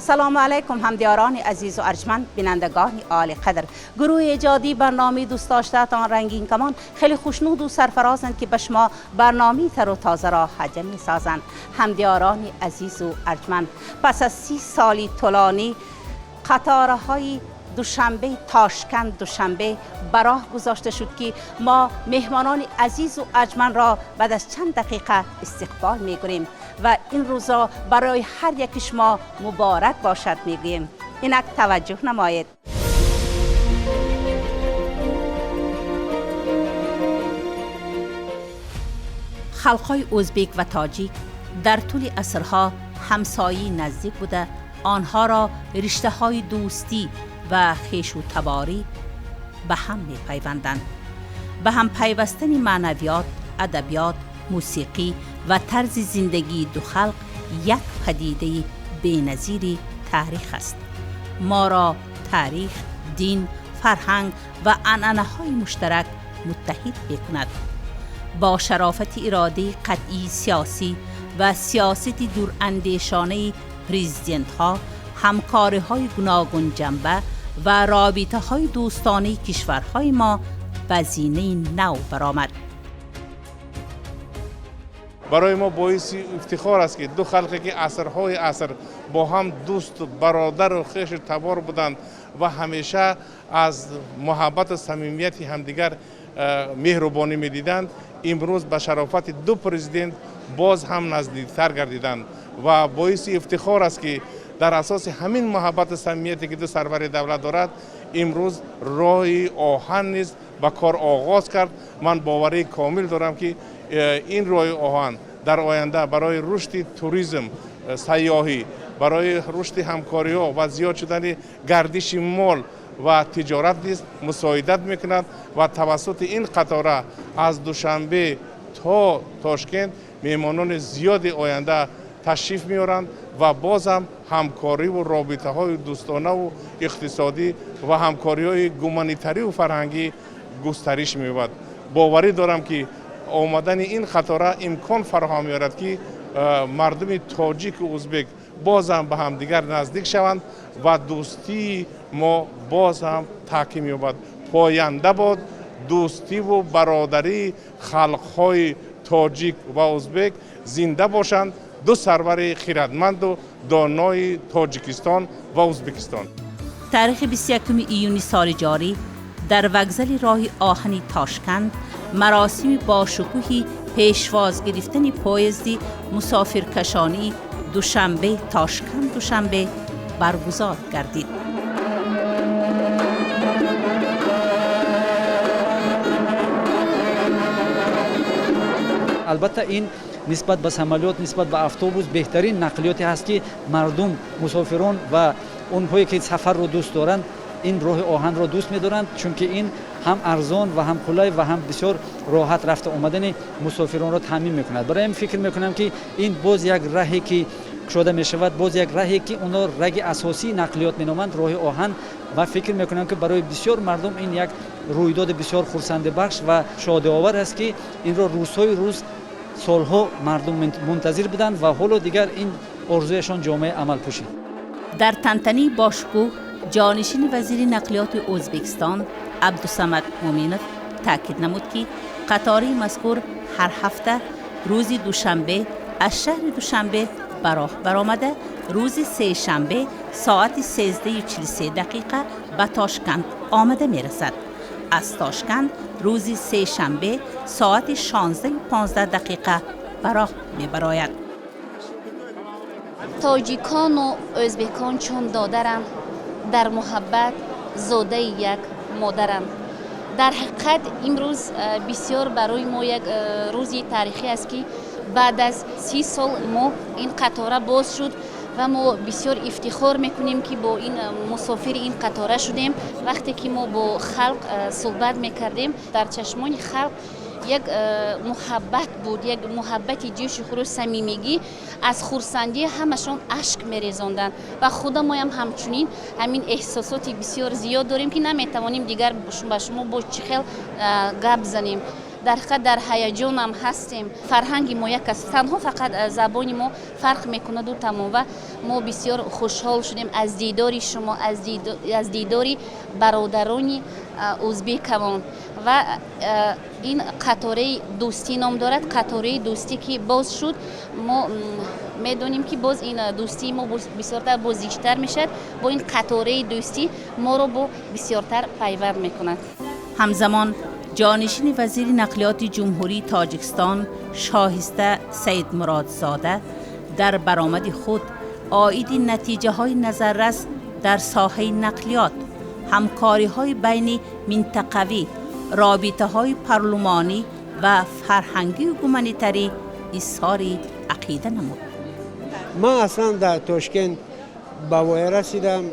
Ассалому алайкум, ҳамдиёрони азизу арҷманд, бинандагони олиқадр. Гурӯҳи эҷодии барномаи дӯстдоштаатон Рангин Камон хеле хушнуду сарфарозанд, ки ба шумо барномаи тару тозаро ҳадя месозанд. Ҳамдиёрони азизу арҷманд, пас аз 30 соли тӯлонӣ қатораҳои Душанбе Тошканд Душанбе ба роҳ гузошта шуд, ки мо меҳмонони азизу арҷмандро баъд аз чанд дақиқа истиқбол мекунем ва ин рӯзро барои ҳар яки шумо муборак бошад мегӯем. Инак таваҷҷӯҳ намоед. Халқҳои ӯзбек ва тоҷик дар тӯли асрҳо ҳамсояи наздик буда, онҳоро риштаҳои дӯстӣ ва хешу таборӣ ба ҳам мепайванданд. Ба ҳам пайвастани маънавиёт, адабиёт, мусиқӣ ва тарзи зиндагии ду халқ як падидаи беназири таърих аст. Моро таърих, дин, фарҳанг ва анъанаҳои муштарак муттаҳид мекунад. Бо шарофати иродаи қатъии сиёсӣ ва сиёсати дурандешонаи президентҳо, ҳамкориҳои гуногунҷанба ва робитаҳои дӯстонаи кишварҳои мо ба зинаи нав баромад. Барои мо боиси ифтихор аст, ки ду халқе, ки асрҳои аср бо ҳам дӯсту бародару хешу табор буданд ва ҳамеша аз муҳаббату самимияти ҳамдигар меҳрубонӣ медиданд, имрӯз ба шарофати ду президент боз ҳам наздиктар гардиданд. Ва боиси ифтихор аст, ки дар асоси ҳамин муҳаббату самимияте, ки ду сарвари давлат дорад, имрӯз роҳи оҳан низ ба кор оғоз кард. Ман боварии комил дорам, ки ин роҳи оҳан дар оянда барои рушди туризм, сайёҳӣ, барои рушди ҳамкориҳо ва зиёд шудани гардиши мол ва тиҷорат низ мусоидат мекунад. Ва тавассути ин қатора аз Душанбе то Тошкент меҳмонони зиёди оянда ташриф меоранд ва боз ҳам ҳамкориву робитаҳои дӯстонаву иқтисодӣ ва ҳамкориҳои гуманитариву фарҳангӣ густариш меёбад. Боварӣ дорам, ки омадани ин қатора имкон фароҳам меорад, ки мардуми тоҷику узбек боз ҳам ба ҳамдигар наздик шаванд ва дӯстии мо боз ҳам таҳким ёбад. Поянда бод дӯстиву бародарии халқҳои тоҷик ва узбек, зинда бошанд ду сарвари хирадманду донои Тоҷикистон ва Узбекистон. Таърихи 21 июни соли ҷорӣ дар вокзали роҳи оҳани Тошканд маросими бошукӯҳи пешвоз гирифтани поезди мусофиркашонии Душанбе Тошканд Душанбе баргузор гардид. Албатта, ин нисбат ба самолёт, нисбат ба автобус беҳтарин нақлиёте ҳаст, ки мардум, мусофирон ва онҳое, ки сафарро дӯст доранд, ин роҳи оҳанро дӯст медоранд, чунки ин ҳам арзон ва ҳам қулай ва ҳам бисёр роҳат рафта омадани мусофиронро таъмин мекунад. Барои ҳамин фикр мекунам, ки ин боз як раҳе, ки кушода мешавад, боз як раҳе, ки онро раги асосии нақлиёт меноманд, роҳи оҳан. Ва фикр мекунам, ки барои бисёр мардум ин як рӯйдоди бисёр хурсандибахш ва шодиовар аст, ки инро рӯзҳои рӯз, солҳо мардум мунтазир буданд ва ҳоло дигар ин орзуяшон ҷомаи амал пӯшид. Дар тантании бошукӯҳ ҷонишини вазири нақлиёти Ӯзбекистон Абдусамад Муминов таъкид намуд, ки қатораи мазкур ҳар ҳафта рӯзи душанбе аз шаҳри Душанбе ба роҳ баромада, рӯзи сешанбе соати 13:43 дақиқа ба Тошканд омада мерасад. Аз Тошканд рӯзи сешанбе соати 16:15 дақиқа ба роҳ мебарояд. Тоҷикону ӯзбекон чун додаранд, дар муҳаббат зодаи як модаранд. Дар ҳақиқат, имрӯз бисёр барои мо як рӯзи таърихӣ аст, ки баъд аз 30 сол мо ин қатора боз шуд ва мо бисёр ифтихор мекунем, ки бо ин мусофири ин қатора шудем. Вақте ки мо бо халқ суҳбат мекардем, дар чашмони халқ як муҳаббат буд, як муҳаббати ҷӯшу хурӯш, самимигӣ. Аз хурсандӣ ҳамашон ашк мерезонданд ва худамоям ҳамчунин ҳамин эҳсосоти бисёр зиёд дорем, ки наметавонем дигар ба шумо бо чӣ хел гап занем. Дар ҳақиқат дар ҳаяҷонам ҳастем. Фарҳанги мо як аст, танҳо фақат забони мо фарқ мекунаду тамом. Ва мо бисёр хушҳол шудем аз дидори шумо, аз дидори бародарони узбекамон. Ва ин қатораи дӯстӣ ном дорад, қатораи дӯстӣ ки боз шуд, мо медонем ки боз ин дӯстии мо бисёртар боз зичтар мешавад. Бо ин қатораи дӯстӣ моро бо бисёртар пайванд мекунад. Ҳамзамон ҷонишини вазири нақлиёти Ҷумҳурии Тоҷикистон Шоҳиста Саидмуродзода дар баромади худ оиди натиҷаҳои назаррас дар соҳаи нақлиёт, ҳамкориҳои байни минтақавӣ, робитаҳои парлумонӣ ва фарҳангию гуманитарӣ изҳори ақида намуд. Ман аслан дар Тошкент ба воя расидам.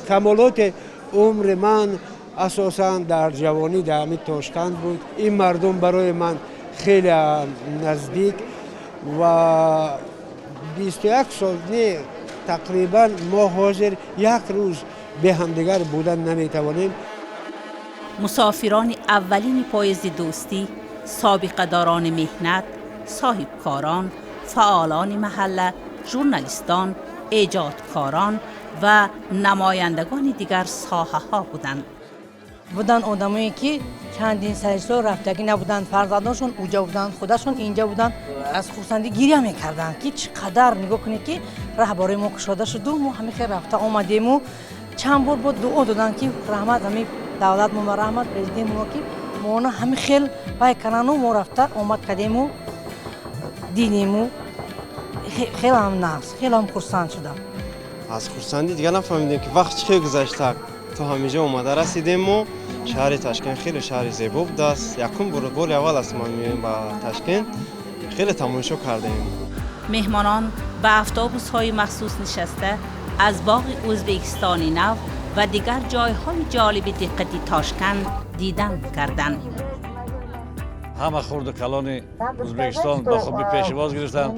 Камолоти умри ман асосан дар ҷавонӣ дар ҳамин Тошканд буд. Ин мардум барои ман хеле наздик ва 21 сол не, тақрибан мо ҳозир як рӯз бе ҳамдигар будан наметавонем. Мусофирони аввалини поезди дӯстӣ собиқадорони меҳнат, соҳибкорон, фаъолони маҳалла, журналистон, эҷодкорон ва намояндагони дигар соҳаҳо буданд. Буданд одамое ки чандин сол рафтагӣ набуданд, фарзандоншон уҷа буданд, худашон инҷа буданд, аз хурсандӣ гиря мекарданд, ки чӣ қадар нигоҳ кунед, ки раҳ барои мо кушода шуду мо ҳамин хел рафта омадему. Чанд бор бо дуо доданд, ки раҳмат ҳамин давлат мо, раҳмат президент мо, ки моона ҳамин хел вай кардану мо рафта омад кардему, дидему. Хелам нағз, хелам хурсанд шудам. Аз хурсандӣ дигар нафаҳмидем, ки вақт чӣ хел гузашта, то ҳаминҷо омада расидем. Мо шаҳри Ташкент хеле шаҳри зебо будааст. Якум бори аввал аст ман меоем ба Ташкент, хеле тамошо кардем. Меҳмонон ба автобусҳои махсус нишаста, аз боғи Ӯзбекистони нав ва дигар ҷойҳои ҷолиби диққати Тошканд дидан карданд. Ҳама хурду калони Ӯзбекистон ба хубӣ пешвоз гирифтанд,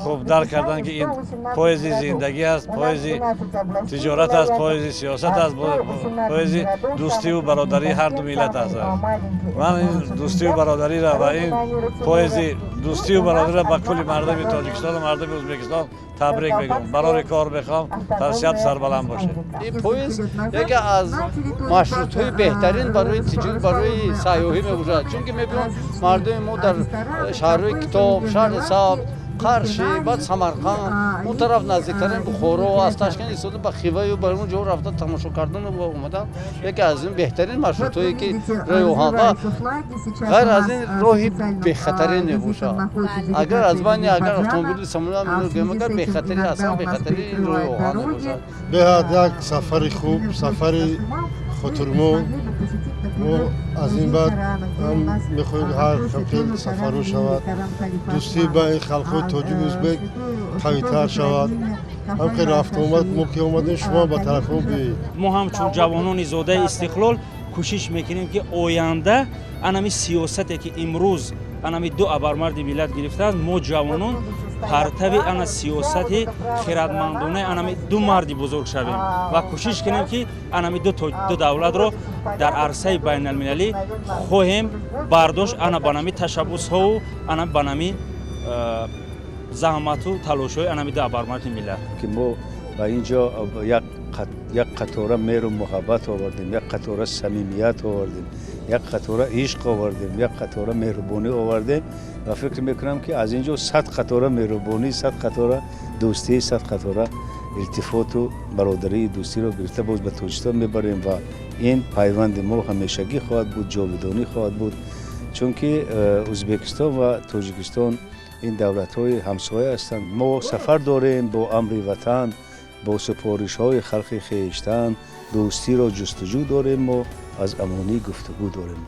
хуб дарк карданд, ки ин поезди зиндагӣ аст, поезди тиҷорат аст, поезди сиёсат аст, поезди дӯстиву бародарии ҳар ду миллат аст. Ман ин дӯстиву бародариро ва ин поезди дӯстиву бародариро ба кулли мардуми Тоҷикистону мардуми Ӯзбекистон табрик мегӯям, барори кор мехоҳам, тансиҳат, сарбаланд бошед. Ин поезд яке аз маршрутҳои беҳтарин барои тиҷорат, барои сайёҳӣ мебошад, чунки мебинам мардуми мо дар шаҳрҳои Китоб, шаҳри Сабз, Қарши, баъд Самарқанд, он тараф наздиктарин Бухоро, аз Ташкент истода ба Хиваю ба он ҷо рафта тамошо кардану омадан яке аз ин беҳтарин маршрутҳое ки роҳи оҳан ва ғайр аз ин роҳи бехатарин мебошад. Агар аз байни агар автомобили самолёт гӯем, агар бехатари, аслан бехатари ин роҳи оҳан мебошад. Беҳад як сафари хуб, сафари хотирмон. Мо аз ин баъд ҳам мехоҳем ҳар хел сафарҳо шавад, дӯстӣ байни халқҳои тоҷик, узбек қавитар шавад. Ҳам хел рафтуомад, мо ки омадем, шумо ба тарафҳо биёед. Мо ҳамчун ҷавонони зодаи истиқлол кӯшиш мекунем, ки оянда анами сиёсате ки имрӯз анами ду абармарди миллат гирифтааст, мо ҷавонон партави ана сиёсати хирадмандонаи анами ду марди бузург шавем ва кӯшиш кунем, ки анами ду давлатро дар арсаи байналмилалӣ хоҳем бардошт, ана ба нами ташаббусҳову ана ба нами заҳмату талошҳои анами ду абармарди миллат. Ки мо ба ин ҷо як қатора меҳру муҳаббат овардем, як қатора самимият овардем, як қатора ишқ овардем, як қатора меҳрубонӣ овардем ва фикр мекунам, ки аз ин ҷо 100 қатора меҳрубонӣ, 100 қатора дӯстӣ, 100 қатора илтифоту бародарии дӯстиро гирифта боз ба Тоҷикистон мебарем ва ин пайванди мо ҳамешагӣ хоҳад буд, ҷовидонӣ хоҳад буд, чунки Ӯзбекистон ва Тоҷикистон ин давлатҳои ҳамсоя ҳастанд. Мо сафар дорем бо амри ватан, бо супоришҳои халқи хештан, дӯстиро ҷустуҷӯ дорем, мо аз амонӣ гуфтугӯ дорем.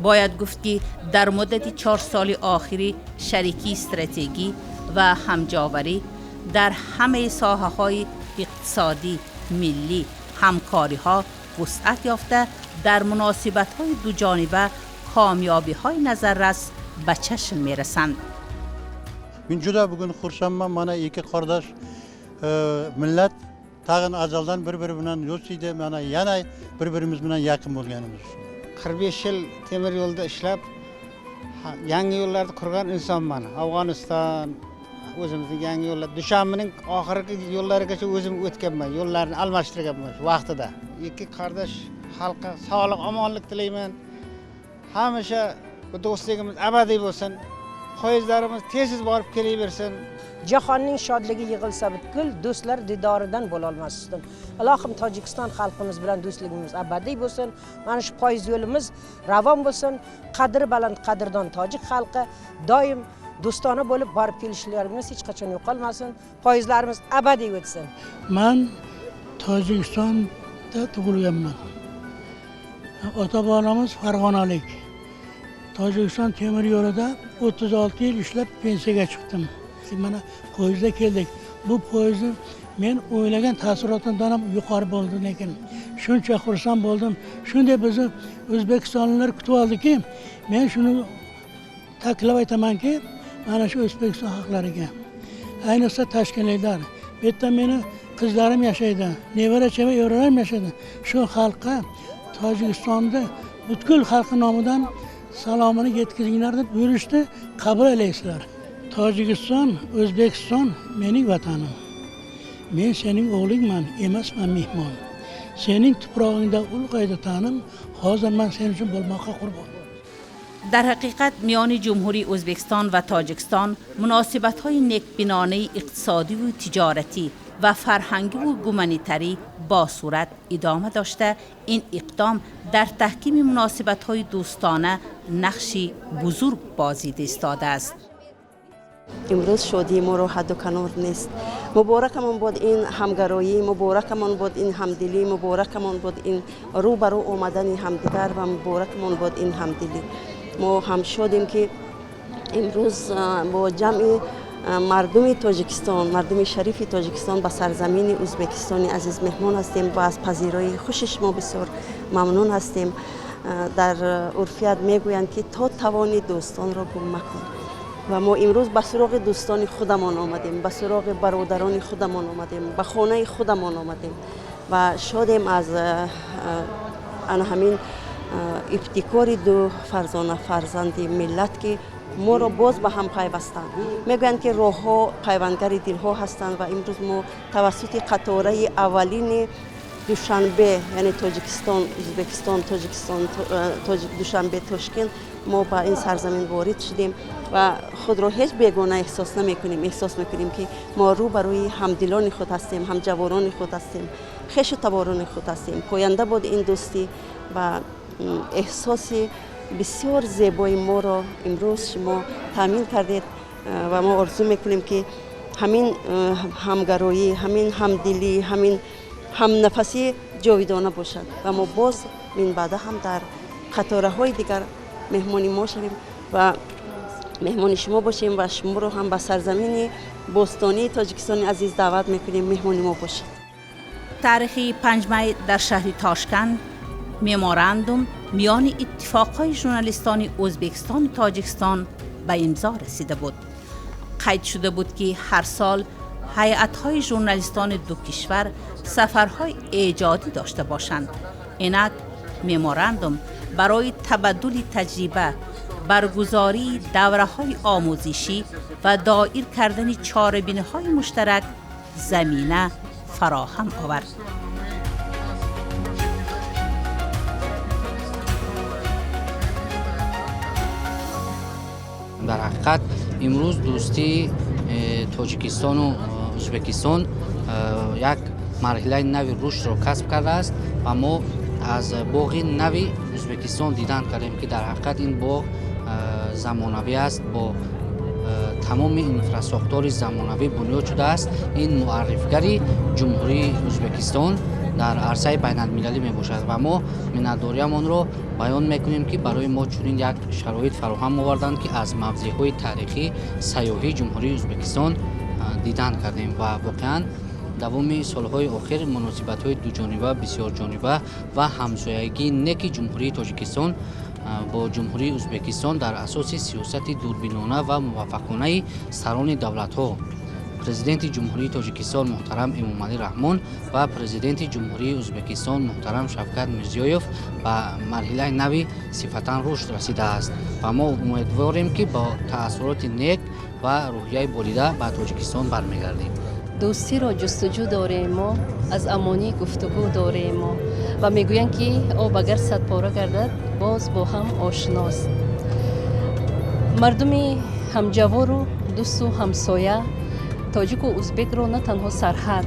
Бояд гуфт, ки дар муддати 4 соли охирӣ шарикии стратегӣ ва ҳамҷоварӣ дар ҳамаи соҳаҳои иқтисодӣ, миллӣ ҳамкориҳо вусъат ёфта, дар муносибатҳои дуҷониба комёбиҳои назаррас ба чашм мерасанд. Мен juda bugun xursandman. Mana ikki qardosh millat tag'in azaldan bir biri bilan do'st edi, mana yana bir birimiz bilan yaqin bo'lganimiz uchun. 45 yil temir yo'lda ishlab, Yangi yo'llarni qurgan insonman. Afg'oniston o'zimizning yangi yo'llar, Dushanbening oxirgi yo'llarigacha o'zim o'tganman, yo'llarni almashtirganman shu vaqtida. Ikki qardosh xalqqa sog'lik, omonlik tilayman. Hamisha bu do'stligimiz abadiy bo'lsin. Poyezdlarimiz tez-tez borib kelaversin. Jahonning shodligi yig'ilsa butkul, do'stlar didoridan bo'lolmas ustun. Ilohim Tojikiston xalqimiz bilan do'stligimiz abadiy bo'lsin. Mana shu poyezd yo'limiz ravon bo'lsin. Qadri baland qadrdon tojik xalqi doim do'stona bo'lib borib kelishlarimiz hech qachon yo'qolmasin. Poyezdlarimiz abadiy o'tsin. Men Tojikistonda tug'ilganman. Ota-bobomiz farg'onalik. Tojikiston temir yo'lida 36 yil ishlab pensiyaga chiqdim. Mana poyezdda keldik. Bu poyezdni men o'ylagan taassurotimdan ham yuqori bo'ldi, lekin shuncha xursand bo'ldim. Shunday bizni o'zbekistonliklar kutib oldiki, men shuni ta'kidlab aytamanki, mana shu O'zbekiston xalqlariga, ayniqsa toshkentliklar, bu yerda meni qizlarim yashaydi, nevara cheva evralarim yashaydi. Shu xalqqa Tojikistonda butkul xalqi nomidan salomini yetkazinglar deb buyurishdi, qabul elaysizlar. Tojikiston, O'zbekiston mening vatanim. Men sening o'g'lingman, emasman mehmon. Sening tuprog'ingda ulg'aydi tanim, hozir men sen uchun bo'lmoqqa qurbon. در حقیقت میان جمهوری ازبکستان و تاجیکستان مناسبت‌های نیکبینانه اقتصادی و تجارتی و فرهنگی و گومانیتری با صورت ادامه داشته. این اقدام در تحکیم مناسبت‌های دوستانه نقشی بزرگ بازی ایستاده است. امروز شادی ما رو حد و کنار نیست. مبارکمان باد این همگرایی، مبارکمان باد این همدلی، مبارکمان باد این رو به رو آمدن همدیگر و مبارکمان باد این همدلی. ما هم شدیم که امروز با جمع مردم تاجیکستان، مردم شریف تاجیکستان به سرزمین ازبکستان عزیز مهمان هستیم و از پذیرایی خوش شما بسیار ممنون هستیم. در عرفیت میگویند که تا توانی دوستان را گم مکن و ما امروز به سراغ دوستان خودمان آمدیم، به سراغ برادران خودمان آمدیم، به خانه خودمان آمدیم و شادیم از همین ابتکار دو فرزانه فرزند ملت که ما را باز به هم پیوستند. میگویند که راه‌ها پیوندگر دلها هستند و امروز ما توسط قطاره اولین دوشنبه، یعنی تاجیکستان، ازبکستان، تاجیکستان، دوشنبه، تاشکند، ما به این سرزمین وارد شدیم و خود را هیچ بیگانه احساس نمی‌کنیم. احساس می‌کنیم که ما رو برای همدلان خود هستیم، همجواران خود هستیم، خویش و تباران خود هستیم. پاینده بود این دوستی و احساس بسیار زیبای ما را امروز شما تامین کردید و ما آرزو میکنیم که همین همگرایی، همین همدلی، همین همنفسی جاودانه باشد و ما باز من بعد هم در قطاره های دیگر مهمانی ما شویم و مهمان شما باشیم و شما رو هم به سرزمین باستانی تاجیکستان عزیز دعوت میکنیم مهمان ما باشید. تاریخ 5 می در شهر تاشکند ممورندوم میان اتفاقهای ژورنالیستان ازبکستان و تاجیکستان به امضا رسیده بود. قید شده بود که هر سال هیئت‌های ژورنالیستان دو کشور سفرهای ایجادی داشته باشند. اینک ممورندوم برای تبادل تجربه، برگزاری دوره‌های آموزشی و دایر کردن چاره‌بینی‌های مشترک زمینه فراهم آورد. در حقیقت امروز دوستی تاجیکستان و ازبکستان یک مرحله نوی رشد را کسب کرده است و ما از باغ نوی ازبکستان دیدن کردیم که در حقیقت این باغ زمانوی است، با تمام اینفراساختار زمانوی بنیاد شده است. این معرفگری جمهوری ازبکستان در عرصه بین المللی می باشد و ما منتداریمان را بیان میکنیم که برای ما چنین یک شرایط فراهم آوردند که از موضع‌های تاریخی سیاحی جمهوری ازبکستان دیدن کردیم و واقعا دوام سالهای اخیر مناسبت‌های دوجانبه، بسیار جانبه و همسایگی نیک جمهوری تاجیکستان با جمهوری ازبکستان در اساس سیاست دوربینانه و موفقانه سران دولت‌ها Президенти Ҷумҳурии Тоҷикистон муҳтарам Эмомалӣ Раҳмон ва Президенти Ҷумҳурии Ӯзбекистон муҳтарам Шавкат Мирзиёев ба марҳилаи нави сифатан рушд расидааст ва мо умедворем, ки бо таассуроти нек ва рӯҳияи болида ба Тоҷикистон бармегардем. Дӯстиро ҷустуҷӯ дорем мо, аз амонӣ гуфтугӯ дорем мо. Ва мегӯянд, ки об агар садпора гардад, боз бо ҳам ошност. Мардуми ҳамҷавору дӯсту ҳамсоя тоҷику узбекро на танҳо сарҳад,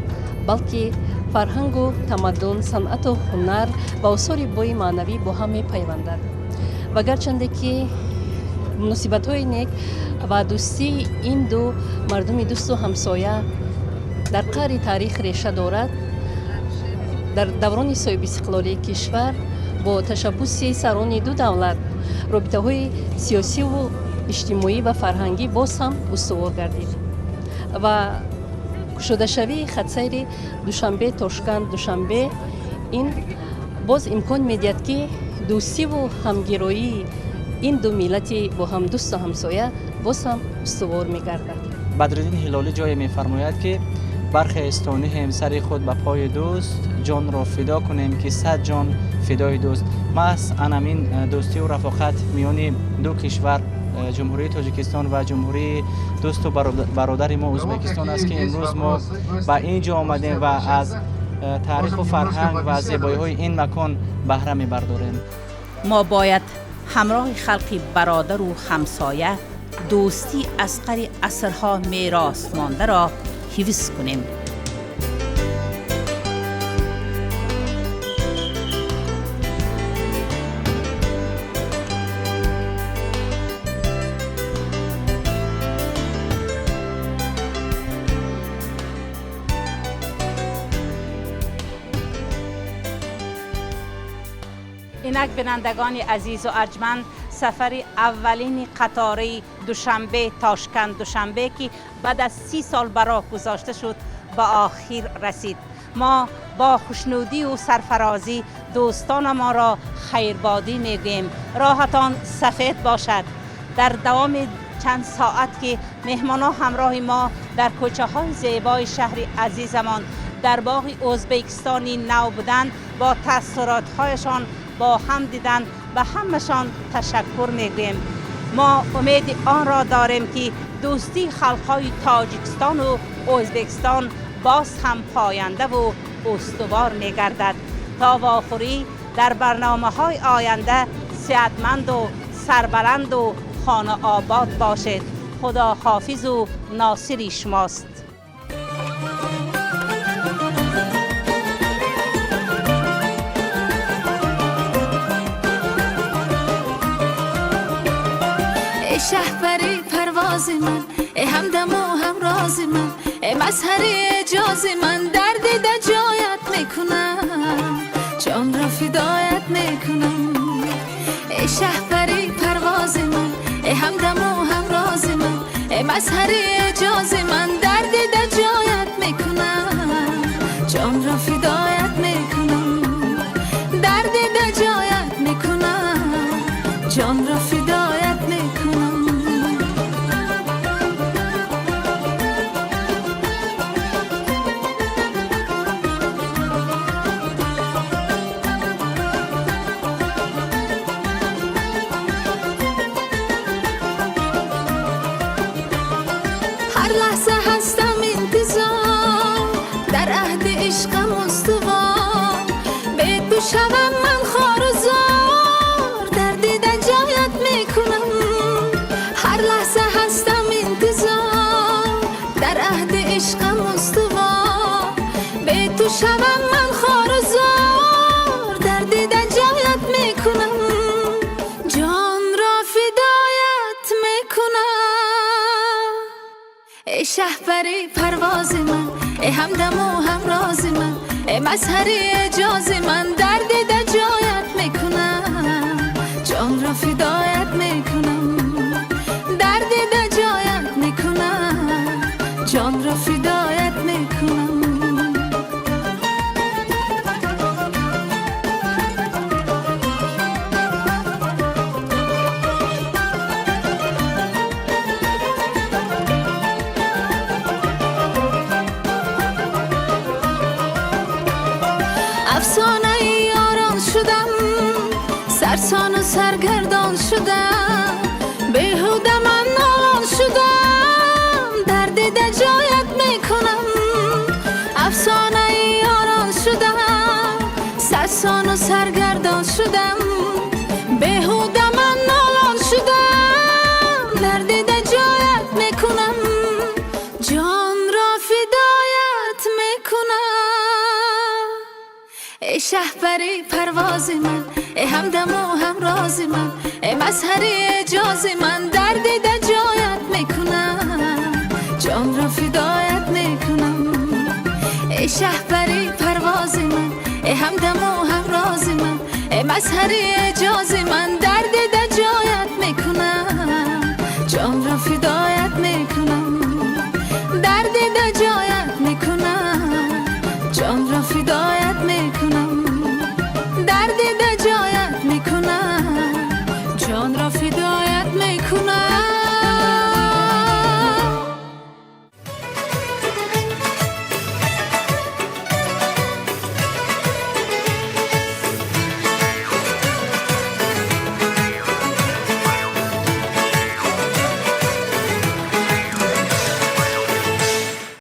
балки фарҳангу тамаддун, санъату ҳунар ва осори бои маънавӣ бо ҳам мепайвандад. Ва гарчанде ки муносибатҳои нек ва дӯстии ин ду мардуми дӯсту ҳамсоя дар қаъри таърих реша дорад, дар даврони соҳибистиқлолии кишвар бо ташаббуси сарони ду давлат робитаҳои сиёсиву иҷтимоӣ ва фарҳангӣ боз ҳам устувор гардид ва кушодашавии хатсайри Душанбе Тошканд Душанбе ин боз имкон медиҳад, ки дӯстиву ҳамгироии ин ду миллати бо ҳам дӯсту ҳамсоя боз ҳам устувор мегардад. Бадриддин Ҳилолӣ ҷое мефармояд, ки бархестониҳем сари худ ба пои дӯст, ҷонро фидо кунем, ки сад ҷон фидои дӯст. Маҳз анамин дӯстию рафоқат миёни ду кишвар, Ҷумҳурии Тоҷикистон ва ҷумҳурии дӯсту бародари мо Ӯзбекистон аст, ки имрӯз мо ба ин ҷо омадем ва аз таъриху фарҳанг ва зебоиҳои ин макон баҳра мебардорем. Мо бояд ҳамроҳи халқи бародару ҳамсоя дӯстӣ аз қари асрҳо мерос мондаро ҳифз кунем. Инак, бинандагони азизу арҷманд, сафари аввалини қатораи Душанбе Тошканд Душанбе, ки баъд аз 30 сол ба роҳ гузошта шуд, ба охир расид. Мо бо хушнудию сарфарозӣ дӯстонамонро хайрбодӣ мегӯем. Роҳатон сафед бошад. Дар давоми чанд соат, ки меҳмонҳо ҳамроҳи мо дар кӯчаҳои зебои шаҳри азизамон, дар боғи Ӯзбекистони нав буданд, бо таассуротҳояшон бо ҳам диданд, ба ҳамашон ташаккур мегӯем. Мо умеди онро дорем, ки дӯстии халқҳои Тоҷикистону Ӯзбекистон боз ҳам пояндаву устувор мегардад. То вохӯрӣ дар барномаҳои оянда, сеҳатманду сарбаланду хонаобод бошед. Худо ҳофизу носири шумост. Эй шаҳпари парвози ман, эй ҳамдаму ҳамрози ман, эй мазҳари эъҷози ман, дар дида ҷоят мекунам, ҷонро фидоят мекунам. Эй шаҳпари парвози ман, эй ҳамдаму ҳамрози ман, эй мазҳари эъҷози ман, дар дида ҷоят мекунам, ҷонро фидоят мекунам. Дар дида ҷоят мекунам, ҷонро фидоят мекунам. Ҳар лаҳза ҳастам интизор, дар аҳди ишқам устувор. Бе ту шавам ман хору зор, дар дида ҷоят мекунам. Ҳар лаҳза ҳастам интизор, дар аҳди ишқам устувор. Бе ту шавам ман хору зор, дар дида ҷоят мекунам, ҷонро фидоят мекунам. Эй шаҳпари парвози ман, эй ҳамдаму ҳамрози ман, эй мазҳари эъҷози ман, дар дида ҷоят мекунам, ҷонро фидоят мекунам. Дар дида ҷоят мекунам, ҷонро фидоят мекунам. Афсонаи ёрон шудам, сарсону саргардон шудам, беҳуда ман нолон шудам, дар дида ҷоят мекунам. Афсонаи ёрон шудам, сарсону саргардон шудам, беҳуда ман нолон шудам, дар дида ҷоят мекунам, ҷонро фидоят мекунам. Эй шаҳпари парвози ман, эй ҳамдаму ҳамрози ман, эй мазҳари эъҷози ман, дар дида ҷоят мекунам, ҷонро фидоят мекунам. Эй шаҳпари парвози ман, эй ҳамдаму ҳамрози ман, эй мазҳари эъҷози ман, дар дида ҷоят мекунам, ҷонро фидоят мекунам, дар дида ҷоят мекунам, ҷонро.